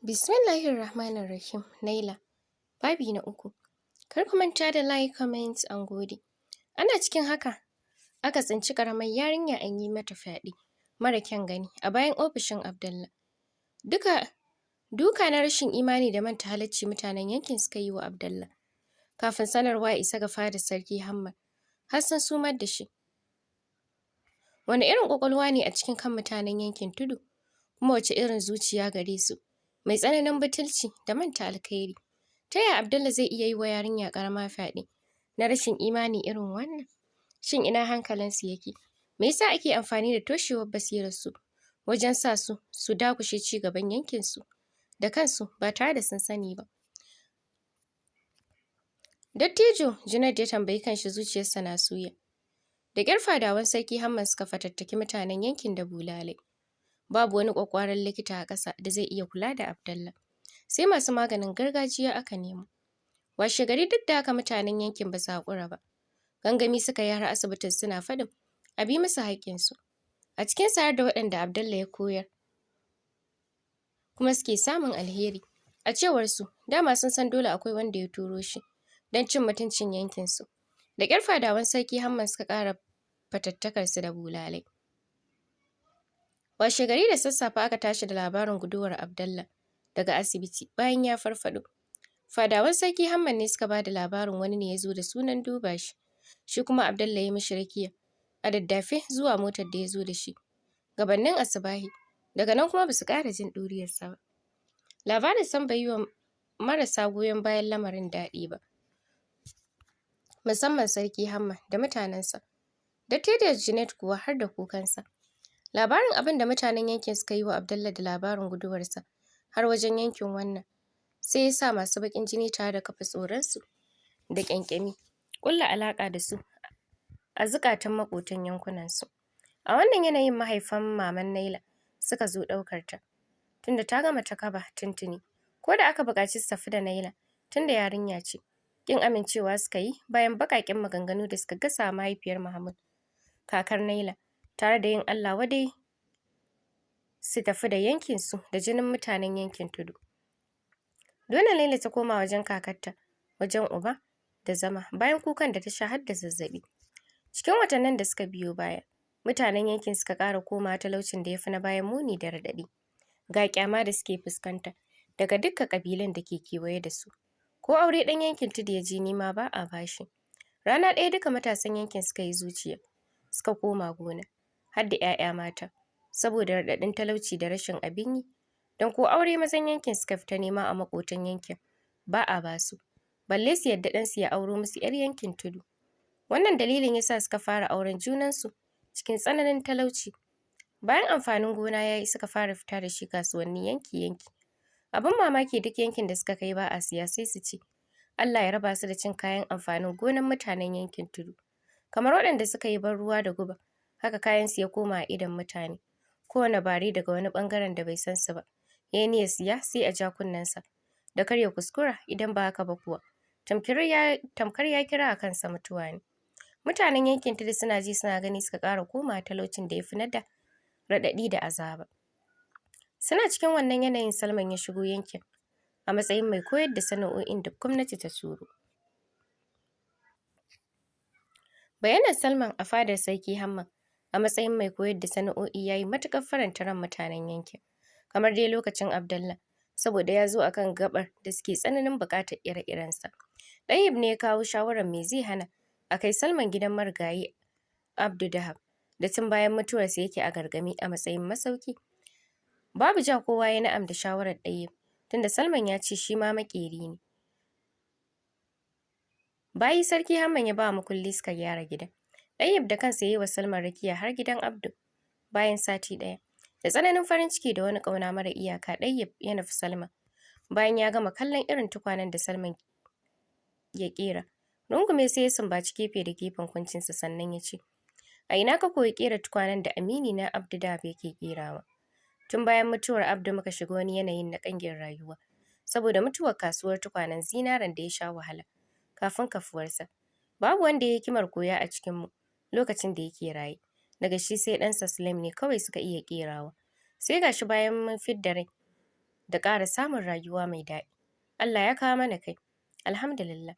Bismillahirrahmanirrahim. Naila. Babi na uku. Kar ku manta da like, comment, an gode. Ana cikin haka, aka tsinci ƙaramar yarinya an yi mata fyaɗe mara kyan gani a bayan ofishin Abdallah. Duka duka na rashin imani da manta halacci mutanen yankin suka yi wa Abdallah. Kafin sanarwa ya isa ga fadar Sarki Hamman, har sun sumar da shi. Wane irin ƙwaƙwalwa ne a cikin kan mutanen yankin Tudu? Kuma wace irin zuciya gare su? Mai tsananin butulci da manta alkhairi. Ta yaya Abdallah zai iya yi wa yarinya ƙarama fyaɗe na rashin imani irin wannan? Shin ina hankalinsu yake? Me yasa ake amfani da toshewar basirarsu wajen sa su su dakushe ci gaban yankinsu da kansu ba tare da sun sani ba? Dattijo Junaid ya tambayi kanshi, zuciyarsa na suya. Da ƙyar fadawan Sarki Hamman suka fatattaki mutanen yankin da bulalai. Babu wani ƙwaƙƙwaran likita a ƙasa da zai iya kula da Abdallah. Sai masu maganin gargajiya aka nemo. Washe gari, duk da haka mutanen yankin ba su haƙura ba. Gangami suka yi har asibitin, suna faɗin a bi musu haƙƙinsu. A cikinsu har da waɗanda Abdallah ya koyar, kuma suke samun alheri. A cewar su, dama sun san dole akwai wanda ya turo shi don cin mutuncin yankinsu. Da ƙyar fadawan Sarki Hamman suka ƙara fatattakarsu da bulalai. Washe gari da sassafe aka tashi da labarin guduwar Abdallah daga asibiti bayan ya farfaɗo. Fadawan Sarki Hamman ne suka ba da labarin wani ne ya zo da sunan duba shi. Shi kuma Abdallah ya mishi rakiya a daddafe zuwa motar da ya zo da shi. Gabannin asubahi, daga nan kuma ba su ƙara jin ɗuriyarsa ba. Labarin sam bai yi wa marasa goyon bayan lamarin daɗi ba, musamman Sarki Hamman da mutanensa. Dattijo Junaid kuwa har da kukansa. Labarin abin da mutanen yankin suka yi wa Abdallah da labarin guduwarsa har wajen yankin wannan, sai ya sa masu baƙin jini tare da kafa tsoronsu da ƙyanƙyami ƙulla alaƙa da su a zukatan maƙotan yankunansu. A wannan yanayin mahaifan maman Naila suka zo ɗaukar ta, tunda ta gama takaba tuntuni. Ko da aka buƙaci su tafi da Naila tunda yarinya ce, ƙin amincewa suka yi bayan baƙaƙen maganganu da suka gasa wa mahaifiyar Mahmud, kakar Naila, tare da yin Allah wadai su tafi da yankinsu da jinin mutanen yankin Tudu. Dole Laila ta koma wajen kakarta wajen uba da zama bayan kukan da ta sha har da zazzaɓi. Cikin watannin da suka biyo baya, mutanen yankin suka ƙara komawa talaucin da ya fi na baya muni da raɗaɗi. Ga ƙyama da suke fuskanta daga dukkan ƙabilun da ke kewaye da su. Ko aure ɗan yankin Tudu ya je nema, ba a bashi. Rana ɗaya duka matasan yankin suka yi zuciya suka koma gona, har da ‘ya'ya mata, saboda raɗaɗin talauci da rashin abin yi. Don ko aure mazan yankin suka fita nema a maƙotan yankin, ba a basu, balle su yadda ɗansu ya auro musu ‘yar yankin Tudu. Wannan dalilin yasa suka fara auren junansu cikin tsananin talauci. Bayan amfanin gona ya yi, suka fara fita da shi kasuwanni yanki-yanki. Abin mamaki, duk yankin da suka kai ba a siya, sai su ce Allah ya raba su da cin kayan amfanin gonan mutanen yankin Tudu. Kamar waɗanda suka yi ban ruwa da guba, haka kayansu ya koma a idon mutane. Kowane bare daga wani ɓangaren da bai san su ba, ya yi niyyar siya, sai a ja kunnensa da kar ya kuskura, idan ba haka ba kuwa tamkar ya kira a kansa mutuwa ne. Mutanen yankin Tudu suna ji suna gani suka ƙara komawa talaucin da ya fi na da raɗaɗi da azaba. Suna cikin wannan yanayin Salman ya shigo yankin a matsayin mai koyar da sana'o'in da gwamnati ta turo. Bayyanar Salman a fadar Sarki Hamman a matsayin mai koyar da sana'o'i ya yi matuƙar faranta ran mutanen yankin, kamar dai lokacin Abdallah, saboda ya zo a kan gaɓar da suke tsananin buƙatar ire-irensa. Ɗayyib ne ya kawo shawarar me zai hana a kai Salman gidan marigayi Abdu Dahab da tun bayan mutuwarsa yake a garkame, a matsayin masauki. Babu ja, kowa ya na'am da shawarar Ɗayyib, tunda Salman ya ce shi ma maƙeri ne. Bayi Sarki Hamman ya ba makulli suka gyara gidan. Ɗayyib da kansa ya yi wa Salman rakiya har gidan Abdu bayan sati ɗaya. Da tsananin farin ciki da wani ƙauna mara iyaka Ɗayyib ya nufi Salman bayan ya gama kallon irin tukwanen da Salman ya ƙera. Rungume sai ya sumbaci gefe da gefen kuncinsa, sannan ya ce, "A ina ka koyi ƙera tukwanen da amini na Abdu Dahab yake ƙerawa? Tun bayan mutuwar Abdu muka shiga wani yanayin na ƙangin rayuwa, saboda mutuwar kasuwar tukwanen zinaren da ya sha wahala kafin kafuwarsa. Babu wanda ya yi hikimar koya a cikinmu lokacin da yake raye. Daga shi sai ɗansa Sulaim ne kawai suka iya ƙerawa. Sai gashi bayan mun fidda rai Da ƙara samun rayuwa mai daɗi. Allah ya kawo mana kai. Alhamdulillah.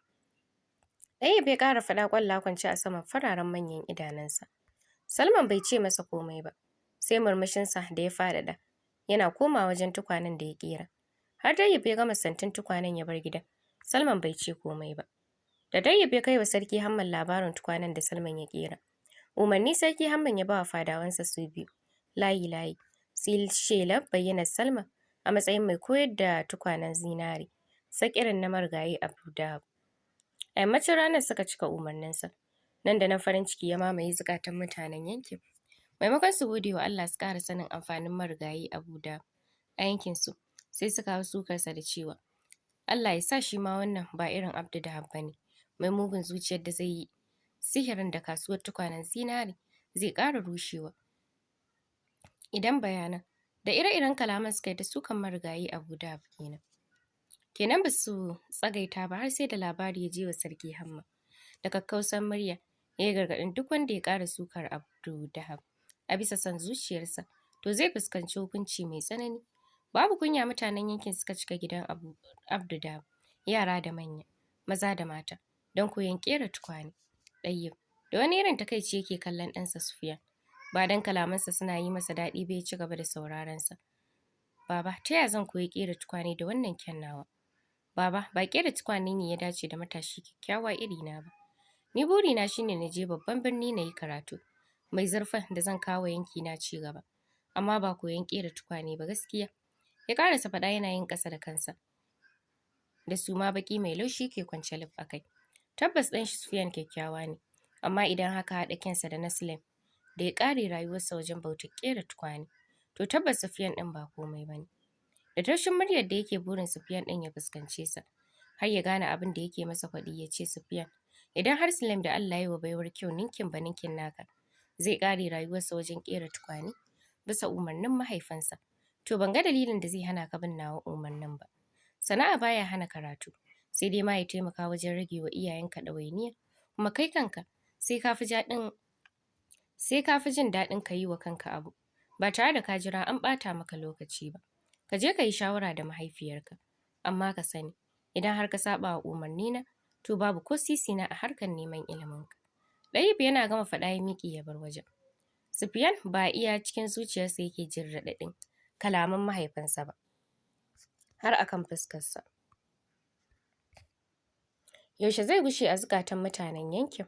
Ɗayyib ya ƙara faɗa, ƙwalla kwance a saman fararen manyan idanunsa. Salman bai ce masa komai ba, sai murmushinsa da ya faɗaɗa. Yana komawa wajen tukwanen da ya ƙera. Har Ɗayyib ya gama santin tukwanen ya bar gidan, Salman bai ce komai ba. Da Ɗayyib ya kai wa Sarki Hamman labarin tukwanen da Salman ya ƙera, umarni Sarki Hamman ya ba wa fadawansa su biyu, layi-layi, su yi shelar bayyanar Salman a matsayin mai koyar da tukwanen zinare, sak irin na marigayi Abu Dahab. A yammacin ranar suka cika umarninsa. Nan da nan farin ciki ya mamaye zukatan mutanen yankin. Maimakon su gode wa Allah su ƙara sanin amfanin marigayi Abu Dahab a yankinsu, sai suka hau sukarsa da cewa Allah ya sa shi ma wannan ba irin Abdu Dahab ba ne, mai mugun zuciyar da zai yi sihirin da kasuwar tukwanen zinare zai ƙara rushewa. Idan bayanan da ire-iren kalaman suka yi ta sukan marigayi Abu Dahab kenan. Kenan ba su tsagaita ba har sai da labari ya je wa Sarki Hamma. Da kakkausan murya ya yi gargaɗin duk wanda ya ƙara sukar Abdu Dahab a bisa son zuciyarsa, to zai fuskanci hukunci mai tsanani. Babu kunya mutanen yankin suka cika gidan Abu Abdu Dahab, yara da manya, maza da mata, don koyon ƙera tukwane. Ɗayyib da wani irin takaici yake kallon ɗansa Sufyan. Ba don kalamansa suna yi masa daɗi ba ya ci gaba da sauraron sa. Baba, ta ya zan koyi ƙera tukwane da wannan kyan nawa? Baba, ba ƙera tukwane ne ya dace da matashi kyakkyawa irina ba. Ni burina shine na je babban birni na yi karatu mai zurfin da zan kawo yankina ci gaba. Amma ba koyon ƙera tukwane ba gaskiya. Ya ƙarasa faɗa yana yin ƙasa da kansa. Da suma baƙi mai laushi ke kwance lif a kai. Tabbas ɗan shi Sufyan kyakkyawa ne, amma idan haka haɗa kyansa da na Sulaim da ya ƙare rayuwarsa wajen bautar ƙera tukwane, to tabbas Sufyan ɗin ba komai ba ne. Da taushin muryar da yake burin Sufyan ɗin ya fuskance sa, har ya gane abin da yake masa kwaɗi, ya ce, "Sufyan, idan har Sulaim da Allah ya yi wa baiwar kyau ninkin ba ninkin naka, zai ƙare rayuwarsa wajen ƙera tukwane bisa umarnin mahaifinsa, to ban ga dalilin da zai hana ka bin nawa umarnin ba. Sana'a baya hana karatu, sai dai ma ya taimaka wajen rage wa iyayenka ɗawainiya, kuma kai kanka sai ka fi jin daɗin ka yi wa kanka abu ba tare da ka jira an ɓata maka lokaci ba. Ka je ka yi shawara da mahaifiyarka, amma ka sani, idan har ka saɓa wa umarnina, to babu ko sisi na a harkar neman iliminka." Ɗayyib yana gama faɗa ya miƙe ya bar wajen. Sufyan ba iya cikin zuciyarsa yake jin raɗaɗin kalaman mahaifinsa ba, har akan fuskarsa. Yaushe zai gushe a zukatan mutanen yankin?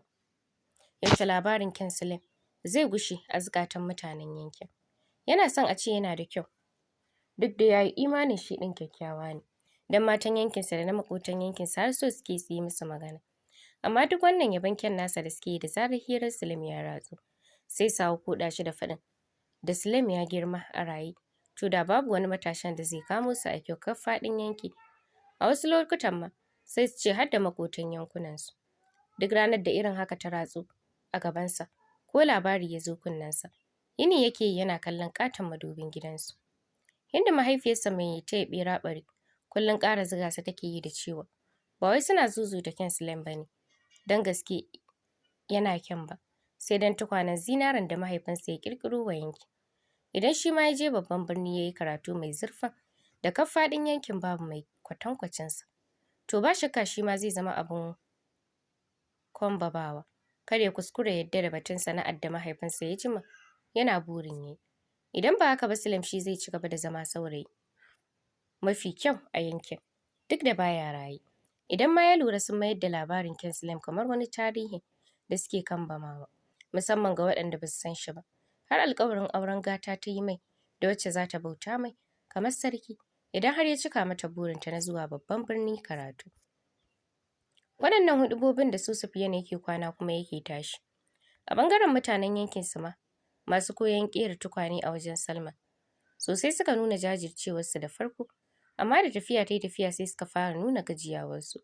Yaushe labarin kyan Sulaim zai gushe a zukatan mutanen yankin? Yana son a ce yana da kyau, duk da ya yi imanin shi ɗin kyakkyawa ne. Don matan yankinsa da na maƙotan yankinsa har so suke su yi musu magana. Amma duk wannan yabon kyan nasa da suke yi, da zarar hirar Sulaim ya ratso, sai su hau koɗa shi da faɗin da Sulaim ya girma a raye, to da babu wani matashin da zai kamo su a kyau kaf faɗin yanki. A wasu lokutan ma sai su ce har da maƙotan yankunansu. Duk ranar da irin haka ta ratso a gabansa ko labari ya zo kunnensa, yini yake yi yana kallon ƙaton madubin gidansu. Hindu mahaifiyarsa mai taya ɓera ɓari kullum ƙara zuga sa take yi da cewa ba wai suna zuzuta kyan Sulaim ba ne don gaske yana kyan ba, sai don tukwanen zinaren da mahaifinsa ya ƙirƙiro wa yankin. Idan shi ma ya je babban birni ya yi karatu mai zurfin da kaf faɗin yankin babu mai kwatankwacinsa, to ba shakka shi ma zai zama abin kwambabawa. Kar ya kuskura ya yarda da batun sana'ar da mahaifinsa ya jima yana burin ya yi. Idan ba haka ba, Sulaim shi zai ci gaba da zama saurayi mafi kyau a yankin duk da baya raye. Idan ma ya lura sun mayar da labarin kyan Sulaim kamar wani tarihi da suke kambamawa, musamman ga waɗanda ba su san shi ba. Har alƙawarin auren gata ta yi mai da wacce za ta bauta mai kamar sarki idan har ya cika mata burinta na zuwa babban birni karatu. Waɗannan huɗubobin da su Sufyan yake kwana kuma yake tashi. A ɓangaren mutanen yankin su ma, masu koyon ƙera tukwane a wajen Salma, sosai suka nuna jajircewarsu da farko, amma da tafiya ta yi tafiya sai suka fara nuna gajiyawarsu,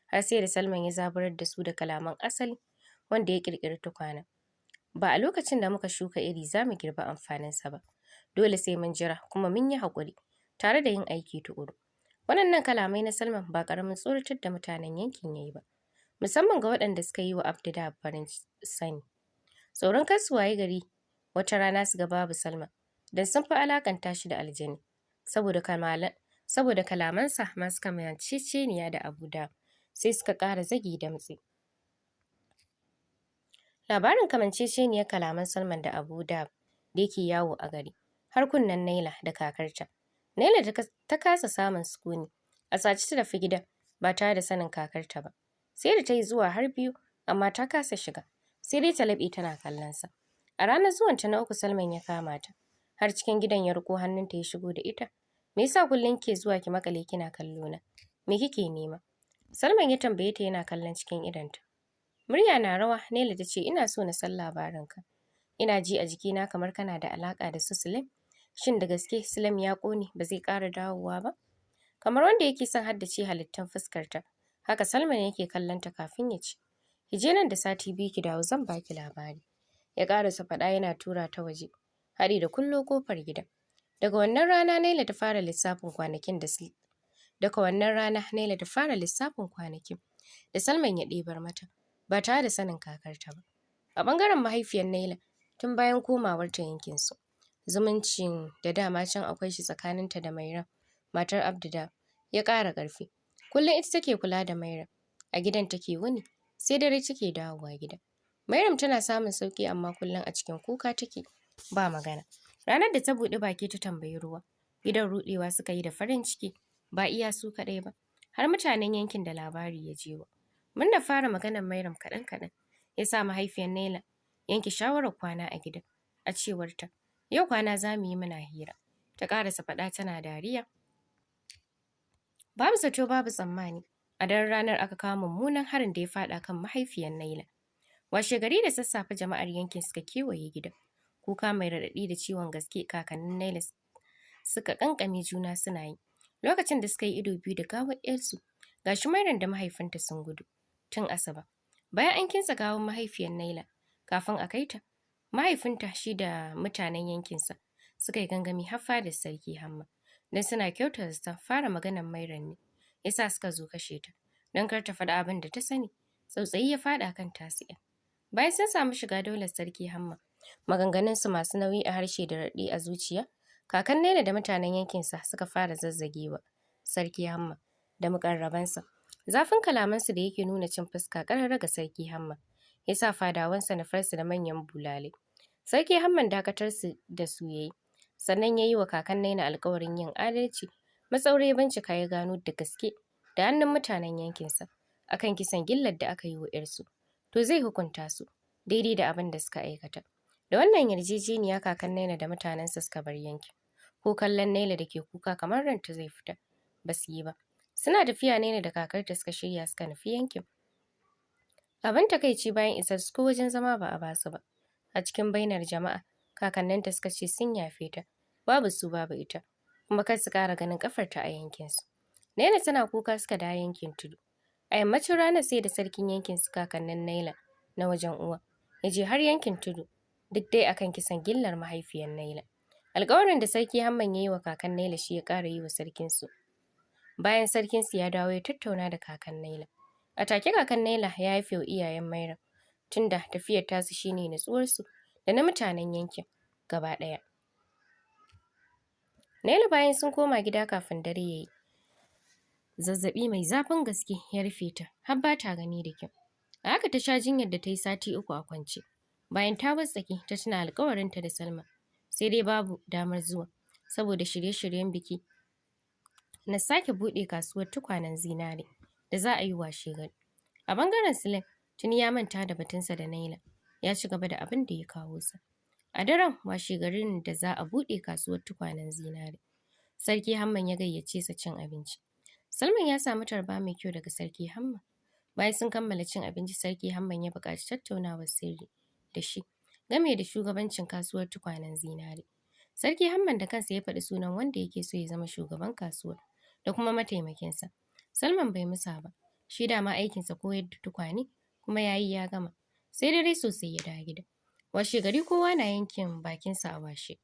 har sai da Salman ya zaburar da su da kalaman asali wanda ya ƙirƙiri tukwanen. Ba a lokacin da muka shuka iri za mu girbi amfaninsa ba, dole sai mun jira kuma mun yi haƙuri tare da yin aiki tuƙuru. Waɗannan kalamai na Salman ba ƙaramin tsoratar da mutanen yankin ya yi ba, musamman ga waɗanda suka yi wa Abdu da farin sani. Tsoron kar su wayi gari wata rana su ga babu Salman, don sun fi alaƙanta shi da aljani, saboda Saboda kalamansa masu kamanceceniya da Abu Dahab, sai suka ƙara zage damtse. Labarin kamanceceniyar kalaman Salman da Abu Dahab da yake yawo a gari har kunnen Naila da kakarta. Naila ta kasa samun sukuni. A sace ta tafi gida ba tare da sanin kakarta ba. Sai da ta yi zuwa har biyu, amma ta kasa shiga. Sai dai ta laɓe tana kallon sa. A ranar zuwanta na uku, Salman ya kama ta. Har cikin gidan ya riƙo hannunta ya shigo da ita. "Me yasa kullum kike zuwa ki maƙale kina kallo na? Me kike nema?" Salman ya tambaye ta yana kallon cikin idonta. Murya na rawa, Naila ta ce, "Ina so na san labarinka. Ina ji a jikina kamar kana da alaƙa da su Sulaim. Shin da gaske Sulaim ya ƙone, ba zai ƙara dawowa ba?" Kamar wanda yake son haddace halittun fuskarta, haka Salman yake kallon ta kafin ya ce, "Ki je, nan da sati 2 ki dawo, zan baki labari." Ya ƙarasa faɗa yana tura ta waje, haɗi da kullo ƙofar gida. Daga wannan rana Naila ta fara lissafin kwanakin da Daga wannan rana Naila ta fara lissafin kwanakin da Salman ya ɗebar mata ba tare da sanin kakarta ba. A ɓangaren mahaifiyar Naila, tun bayan komawarta yankinsu, zumuncin da dama can akwai shi tsakaninta da Mairam, matar Abdu, ya ƙara ƙarfi. Kullum ita take kula da Mairam, a gidan take wuni, sai dare take dawowa gida. Mairam tana samun sauƙi, amma kullum a cikin kuka take, ba magana. Ranar da ta buɗi baki ta tambayi ruwa, gidan ruɗewa suka yi da farin ciki, ba iya su kaɗai ba, har mutanen yankin da labari ya je wa. Murnar fara maganar Mairam kaɗan-kaɗan ya sa mahaifiyar Naila yanke shawarar kwana a gidan. A cewarta, "Yau kwana za mu yi muna hira." Ta ƙarasa faɗa tana dariya. Babu zato babu tsammani, a daren ranar aka kawo mummunan harin da ya faɗa kan mahaifiyar Naila. Washe gari da sassafe jama'ar yankin suka kewaye gidan. Kuka mai raɗaɗi da ciwon gaske kakannin Naila suka ƙanƙame juna suna yi. Lokacin da suka yi ido biyu da gawar 'yarsu, gashi Mairam da mahaifinta sun gudu tun asuba. Bayan an kintsa gawar mahaifiyar Naila, kafin a kai ta, mahaifinta shi da mutanen yankinsa suka yi gangami har fadar Sarki Hamma. Don suna kyautata zaton fara maganar Mairam ne yasa suka zo kashe ta, don kar ta faɗi abin da ta sani, tsautsayi ya faɗa kan tasu 'yar. Bayan sun samu shiga daular Sarki Hamma, maganganunsu masu nauyi a harshe da raɗaɗi a zuciya, kakan Naila da mutanen yankinsa suka fara zazzagewa Sarki Hamma da muƙarrabansa. Zafin kalamansu da yake nuna cin fuska ƙarara ga Sarki Hamma, ya sa fadawansa nufarsu da manyan bulalai. Sarki Hamman dakatar su da su ya yi, sannan ya yi wa kakan Naila alƙawarin yin adalci matsawar ya bincika ya gano da gaske da hannun mutanen yankinsa akan kisan gillar da aka yi wa 'yarsu, to zai hukunta su daidai da abin da suka aikata. Da wannan yarjejeniya kakan Naila da mutanensa suka bar yankin. Ko kallon Naila da ke kuka kamar ranta zai fita, ba su yi ba. Suna tafiya, Naila da kakarta suka shirya suka nufi yankin. Abin takaici, bayan isar su ko wajen zama ba a basu ba. A cikin bainar jama'a, kakanninta suka ce sun yafe ta, babu su babu ita, kuma kar su ƙara ganin ƙafarta a yankinsu. Naila tana kuka suka dawo yankin tudu. A yammacin ranar sai da sarkin yankin su kakannin Naila na wajen uwa ya je har yankin tudu, duk dai akan kisan gillar mahaifiyar Naila. Alƙawarin da Sarki Hamman ya yi wa kakan Naila shi ya ƙara yi wa sarkinsu. Bayan sarkinsu ya dawo ya tattauna da kakan Naila. A take kakan Naila ya yafe wa iyayen Mairam, tunda tafiyar tasu shine nutsuwarsu da na mutanen yankin gaba ɗaya. Naila bayan sun koma gida, kafin dare ya yi, zazzaɓi mai zafin gaske ya rufe ta har ba ta gani da kyau. A haka ta sha jinyar da ta yi sati 3 a kwance. Bayan ta wartsake, ta tuna alƙawarinta da Salma, sai dai babu damar zuwa saboda shirye-shiryen biki na sake buɗe kasuwar tukwanen zinare da za a yi washegari. A ɓangaren Sulaim, tuni ya manta da batunsa da Naila, ya ci gaba da abin da ya kawo sa. A daren washegarin da za a buɗe kasuwar tukwanen zinare, Sarki Hamman ya gayyace sa cin abinci. Salman ya samu tarba mai kyau daga Sarki Hamman. Bayan sun kammala cin abinci, Sarki Hamman ya buƙaci tattaunawar sirri da shi game da shugabancin kasuwar tukwanen zinare. Sarki Hamman da kansa ya faɗi sunan wanda yake so ya zama shugaban kasuwar da kuma mataimakinsa. Salman bai musa ba, shi dama aikinsa koyar da tukwane, kuma ya yi ya gama. Sai dare sosai ya dawo gida. Washe gari kowa na yankin bakinsa a washe,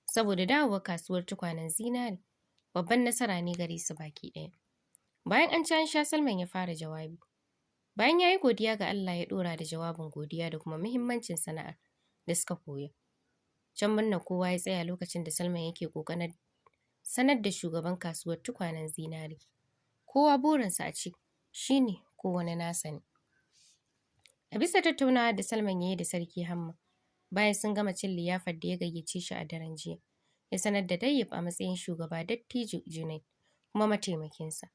saboda dawowar kasuwar tukwanen zinare babban nasara ne gare su baki ɗaya. Bayan an ci an sha, Salman ya fara jawabi. Bayan ya yi godiya ga Allah, ya ɗora da jawabin godiya da kuma muhimmancin sana'ar da suka koya. Can murnar kowa ya tsaya lokacin da Salman yake ƙoƙarin sanar da shugaban kasuwar tukwanen zinare. Kowa burinsa a ce shi ne ko wani nasa ne. A bisa tattaunawar da Salman ya yi da Sarki Hamma bayan sun gama cin liyafar da ya gayyace shi a daren jiya, ya sanar da Tayyib a matsayin shugaba Dattijo Junaid kuma mataimakinsa.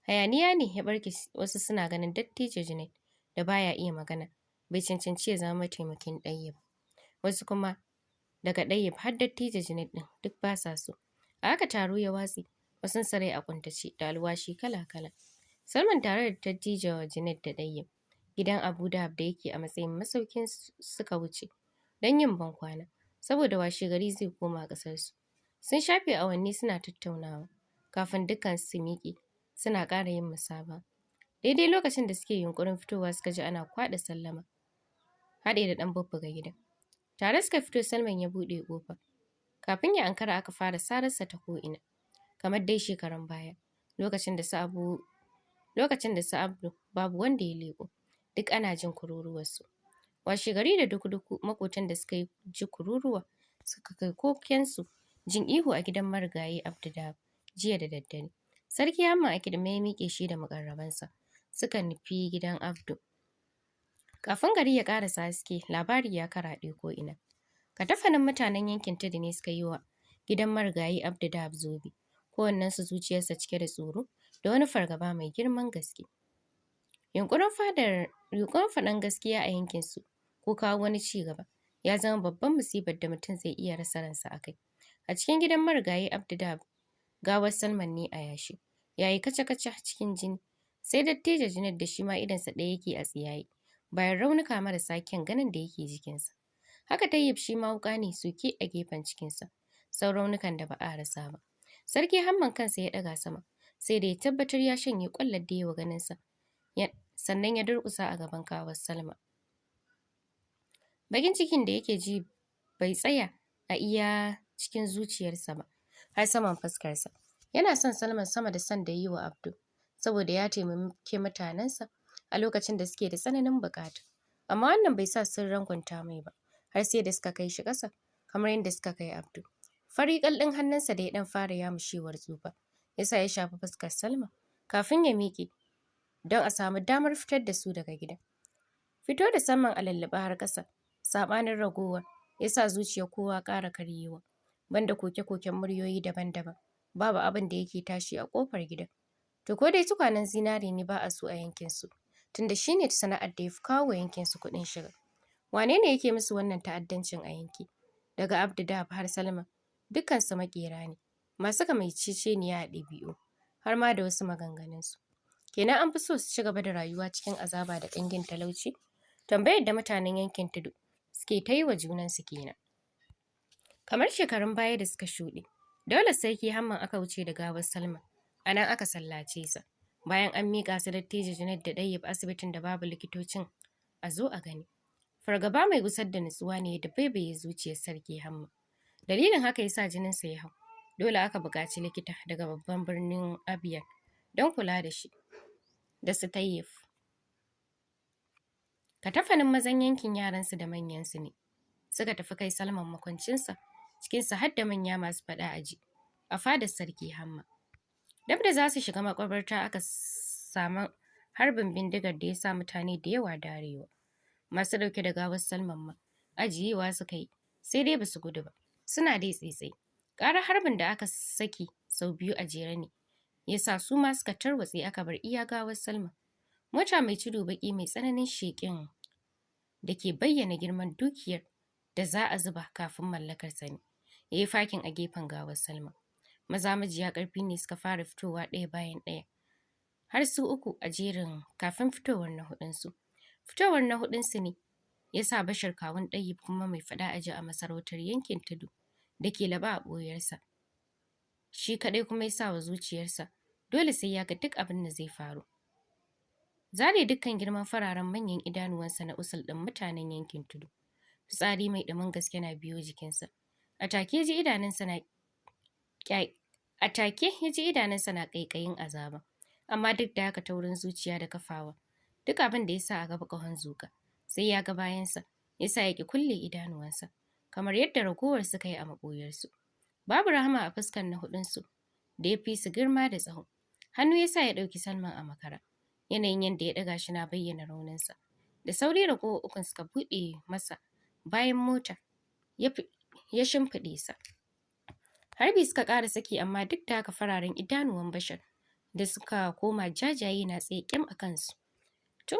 Hayaniya ne ya ɓarke, wasu suna ganin Dattijo Junaid da baya iya magana bai cancanci ya zama mataimakin Ɗayyib. Wasu kuma daga Ɗayyib har Dattijo Junaid ɗin duk ba sa so. A haka taro ya watse, wasun rai a ƙuntace da alwashi kala-kala. Salman tare da Dattijo Junaid da Ɗayyib gidan Abu Dahab da yake a matsayin masaukin suka wuce don yin bankwana saboda washegari zai koma ƙasarsu. Sun shafe awanni suna tattaunawa kafin dukkansu su miƙe suna ƙara yin musabaha. Daidai lokacin da suke yunƙurin fitowa suka ji ana kwaɗa sallama haɗe da ɗan bubbuga gidan. Tare suka fito, Salman ya buɗe ƙofa. Kafin ya ankara aka fara sararsa ta ko'ina kamar dai shekarun baya lokacin da su Abdu babu wanda ya leƙo, duk ana jin kururuwarsu. Washegari da duku-duku maƙotan da suka ji kururuwa suka kai kokensu jin ihu a gidan marigayi Abdu Dahab jiya da daddare. Sarki Hamma a kiɗime ya miƙe shi da muƙarrabansa suka nufi gidan Abdu. Kafin gari ya ƙarasa haske labari ya karaɗe ko'ina. Katafanin mutanen yankin tudu ne suka yi wa gidan marigayi Abdu Dahab zobe. Kowannensu zuciyarsa cike da tsoro da wani fargaba mai girman gaske. Yunƙurin faɗan gaskiya a yankinsu ko kawo wani ci gaba ya zama babban musibar da mutum zai iya rasa ransa a kai. A cikin gidan marigayi Abdu Dahab, gawar Salman ne a yashi, ya yi kaca-kaca cikin jini. Sai Dattijo Junaid da shi ma idonsa ɗaya yake a tsiyaye bayan raunuka marasa kyan ganin da yake jikinsa. Haka Tayyib shi ma wuƙa ne soke a gefen cikinsa, sau raunukan da ba a rasa ba. Sarki Hamman kansa ya ɗaga sama, sai da ya tabbatar ya shanye ƙwallar da ya wa ganinsa, sannan ya durƙusa a gaban gawar Salma. Baƙin cikin da yake ji bai tsaya a iya cikin zuciyarsa ba, har saman fuskarsa. Yana son Salman sama da son da yi wa Abdu, saboda ya taimaki mutanensa a lokacin da suke da tsananin buƙata. Amma wannan bai sa sun rangwanta mai ba, har sai da suka kai shi ƙasa kamar yadda suka kai Abdu. Fari ƙal ɗin hannunsa da ya ɗan fara yamushewar tsufa, ya sa ya shafi fuskar Salma kafin ya miƙe don a samu damar fitar da su daga gidan. Fito da Salman a lulluɓe har ƙasa, saɓanin ragowar, ya sa zuciyar kowa ƙara karyewa. Banda koke-koken muryoyi daban-daban, babu abin da yake tashi a ƙofar gidan. To ko dai tukwanen zinare ne ba a so a yankinsu, tunda shi ne sana'ar da ya fi kawo wa yankinsu kuɗin shiga. Wane ne yake musu wannan ta'addancin a yanki? Daga Abdu Dahab har Salma, dukkansu maƙera ne, masu kamanceceniya a ɗabi'u, har ma da wasu maganganunsu. Kenan an fi so su ci gaba da rayuwa cikin azaba da ƙangin talauci? Tambayar da mutanen yankin tudu suke ta yi wa junansu kenan. Kamar shekarun baya da suka shuɗe, daular Sarki Hamman aka wuce da gawar Salma, a nan aka sallace sa. Bayan an miƙa su Dattijo Junaid da Ɗayyib asibitin da babu likitocin a zo a gani. Fargaba mai gusar da nutsuwa ne ya dabaibaye zuciyar Sarki Hamma. Dalilin haka ya sa jininsa ya hau. Dole aka buƙaci likita daga babban birnin Abiyan don kula da shi da su Tayyib. Katafanin mazan yankin, yaransu da manyansu ne suka tafi kai Salman makwancinsa, cikinsu har da manya masu faɗa a ji a fadar Sarki Hamma. Dab da za su shiga maƙabarta aka samu harbin bindigar da ya sa mutane da yawa darewa. Masu ɗauke da gawar Salman ma ajiyewa suka yi, sai dai ba su gudu ba. Suna dai tsaitsaye. Ƙarar harbin da aka saki sau biyu a jere ne ya sa su ma suka tarwatse aka bar iya gawar Salman. Mota mai tudu baƙi mai tsananin sheƙin da ke bayyana girman dukiyar da za a zuba kafin mallakarsa ne ya yi fakin a gefen gawar Salma. Maza majiya ƙarfi ne suka fara fitowa ɗaya bayan ɗaya har su uku a jerin kafin fitowar na huɗunsu. Fitowar na huɗunsu ne ya sa Bashir, kawun Ɗayyib kuma mai faɗa a ji a masarautar yankin tudu da ke laɓe a ɓoyarsa. Shi kaɗai kuma ya sa wa zuciyarsa dole sai ya ga duk abin da zai faru. Zare dukkan girman fararen manyan idanuwansa na usul ɗin mutanen yankin tudu. Fitsari mai ɗumin gaske na biyo jikinsa. A take ya ji idanunsa na ƙaiƙayin azaba. Amma duk da haka taurin zuciya da kafawa duk abin da ya sa a gaba ƙahon zuƙa sai ya ga bayansa ya sa ya ƙi kulle idanuwansa kamar yadda ragowar suka yi a maɓoyarsu. Babu rahama a fuskar na huɗunsu da ya fi su girma da tsawo. Hannu ya sa ya ɗauki Salman a makara. Yanayin yadda ya ɗaga shi na bayyana rauninsa. Da sauri ragowar ukun suka buɗe masa bayan mota ya shimfiɗe sa. Harbi suka ƙara saki, amma duk da haka fararen idanuwan Bashar da suka koma jajaye na tsaye ƙyam a kansu. Tun